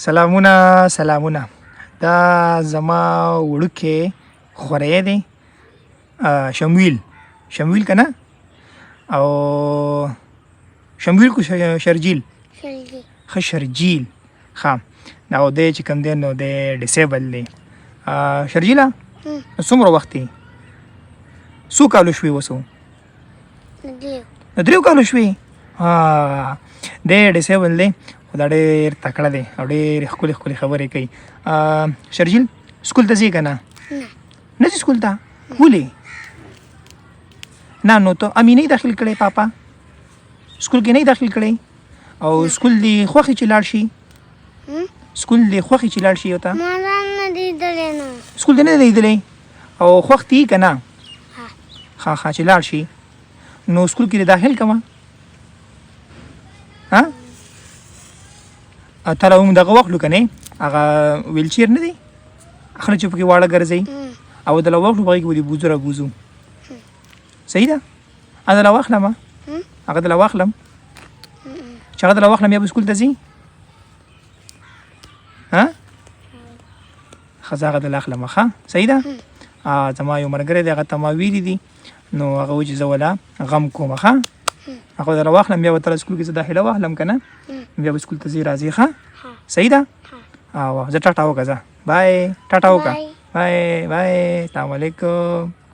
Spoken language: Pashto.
سلامونه سلامونه، دا زما وړوکی خوری دی، شمویل، شمویل که نه؟ او شمویل کو شرجیل؟ ښه، شرجیل. ښه، او دی چې کوم دی نو دی ډیسیبل دی. شرجیله، څومره وخت دی، څو کالو شوې اوس؟ د دریو کالو شوې. ها، دی ډیسیبل دی خو دا ډېر تکړه دی او ډېرې ښکلې ښکلې خبرې کوي. شرجیل، سکول ته ځې که نه؟ نه ځې سکول ته؟ ولې نه؟ نو ته امي نه داخل کړی، پاپا سکول کې نه داخل کړی؟ او سکول دی خوښي چې لاړ شي؟ سکول دی خوښي چې لاړ شي؟ او ته ما ځان نه لیدلی نو. سکول دی نه لیدلی او خوښ دی که نه؟ ښه ښه، چې لاړ شي نو سکول کې داخل کما. ها، ته له موږ دغه واخلو که نه؟ هغه ویلچیر نه دی اخله چې پکې واړه ګرځي، او د له واخلو، په هغې کې به دې بوزو را بوزو. صحیح ده؟ هغه د له واخلم، هغه د له واخلم، چې هغه د له واخلم بیا به سکول ته ځي. ها ښه، زه هغه د له اخلم. ښه، صحیح ده. زما یو ملګری دی، هغه ته ما ویلي دي، نو هغه وایي چې زه ولا غم کوم. ښه، هغه در واخلم، بیا به تر سکول کې زه داخله واخلم که نه، بیا به سکول ته ځې راځې. ښه، صحیح ده. او زه ټاټا وکړه، ځه بای، ټاټا وکړه، بای بای، السلام علیکم.